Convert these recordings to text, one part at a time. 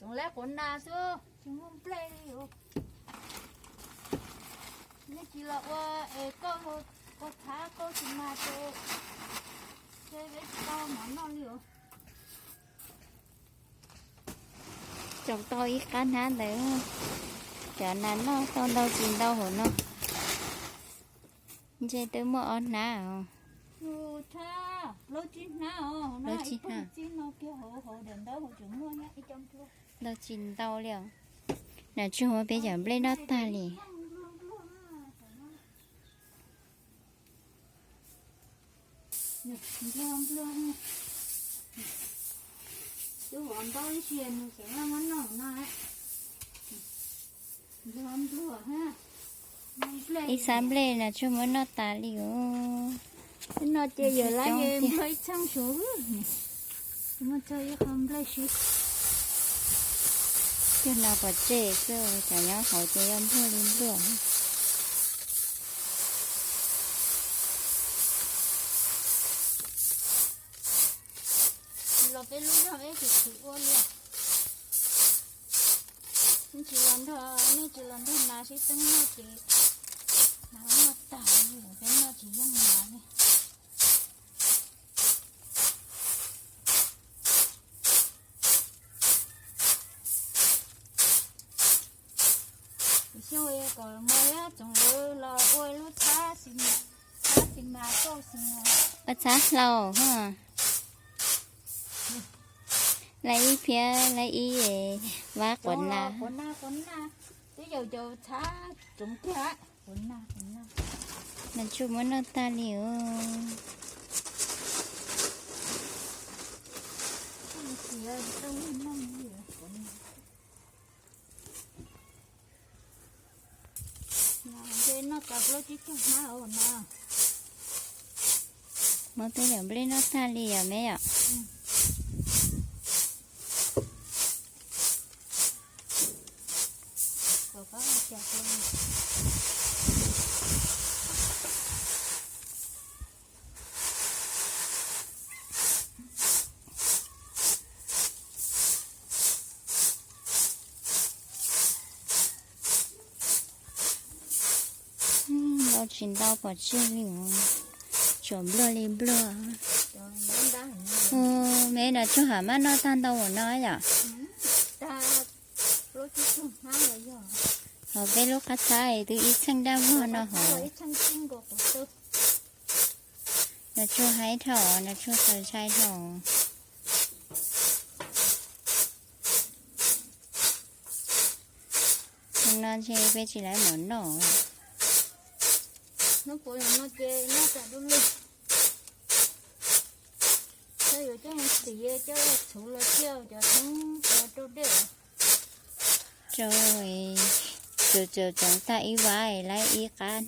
Txoov lab quav nas xwb tsis muaj nplej li os. Nej tsis los ua es koj ua txhav koj tsis mag ces peb tsis tau mov noj li os. Tsoom tau ib qab hnab ntawd, cov nas noj tau ntau tsis ntau hauv no. Ntshe twb muaj ob hnab os. Plaub tsib hnab. Ntau tsis ntau li os. Nas tsuag muab peb cov nplej noj tag li. Ib xab nplej nas tsuag muab noj tas li os. No ces yog lab nplua ib txheej suav. Muaj txog ib qho nplej sib. Cog no pov tseg xwb, cov nyob hauv ces yog nplua li nplua. Los peb lub zog peb tsis tsis ua li. Nej tsis los nrog, nej tsis los nrog nas sib teeb noj ces nas muaj tag li, peb noj tsis yeej nas li. Xyoo kom muaj tsoom lawv los ua lub txhab xis mas, txhab xis mas, txhab xis mas, ua txhab hlau. Lawv ib phiab lawv ib vab quav nas. Quav nas, quav nas, twb yog cov txhab tsoom tiag. Nas tsuag muab noj tag li os. Noj tas plaub tsib caug hnab os na. Muab peb cov nplej noj tag li yom me yom. Ntau tsis ntau pov tseg li, tsuas nplua li nplua. Me nas tsuag ham maj noj tag ntau ua no yom. Hos peb lub qab txhab twb ib txheej daj vog no hos. Nas tsuag haib dhau, nas tsuag txaus ntshai dhau. No ntshe peb tsis laiv mov noj. Noj puav no ces noj tas du lug. Coj yuav coj mus xim coj txhuv los ciaj cov thoob rau dej. Rau, tsuas tsuas tsoov tag ib vab lawv ib qab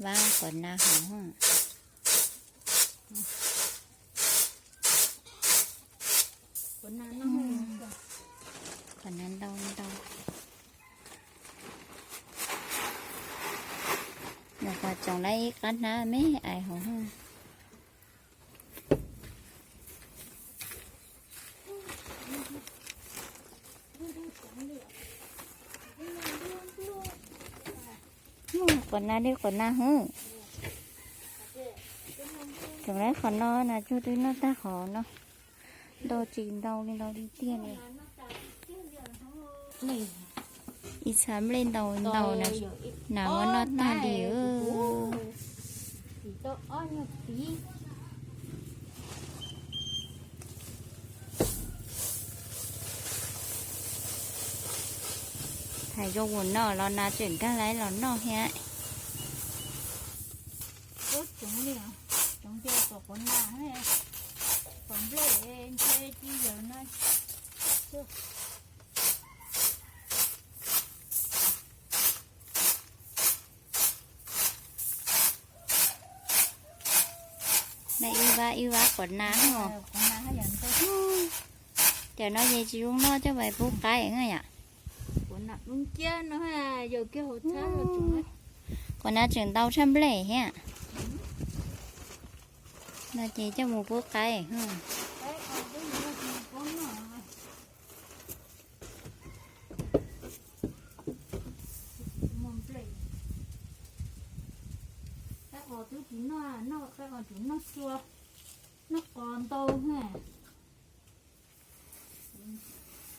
vab quav nas hauv. Quav nas ntau ntau. Nyuam qhuav tsoov lawv ib qab hnab me ais hauv. Quav nas li quav nas hwb. Tsoom lawv qhov no nas tsuag twb noj tag qhov no. Ntau tsis ntau li ntau li tiag li. Ib txhab nplej ntau ntau, nas muab noj tag li. Hais zoo ua no los nas tseem kag laiv los noj thiab. Tsoov li, tsoov ces tom quav nas, tom nplej. Ntshe ci yawm no. Naj ib vab ib vab quav na os. Cov no ces tsis zoo noj coj mus pub qaib na yom. Quav na tseem ntau tshaj nplej thiab. No ces coj mus pub qaib. Qaib os twb tsis noj, noj qaib os tsuas noj tsua, noj qos ntau na.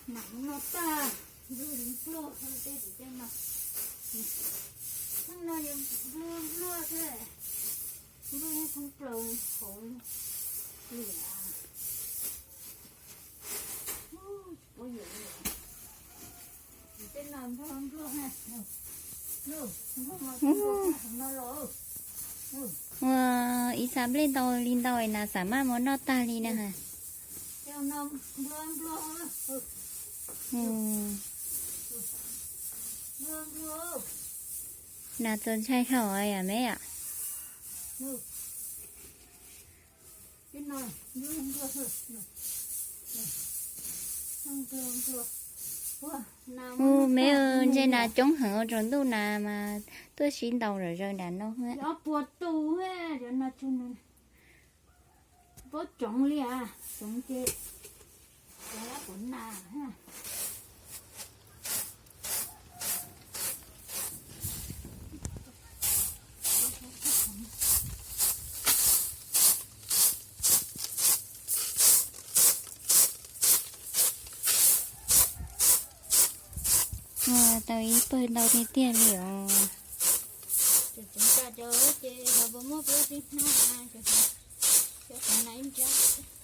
Mam noj tag, nplua li nplua tej tim tej no. Thaum no yog nplua nplua xwb, nplua yeej thoob plaws hauv li. Tsis paub yawm li. Tej no nplua nplua na. Ua ib txha nplej ntau li ntau na, xam maj mus noj tag li na. Nas txaus ntshai dhau yam me yom. Ua me, ntshe nas coob heev, tsaus ntuj nas mas tuaj sib ntaus zom zaws nram no. Ob puas tus, paub tsoov li as, tsoov ces, tsoov quav na. Ua tau ib pawg ntau tiag tiag li os. Tseem tsa cov ces ho puas muaj plab sib hnab, cov qhov na ib nrab.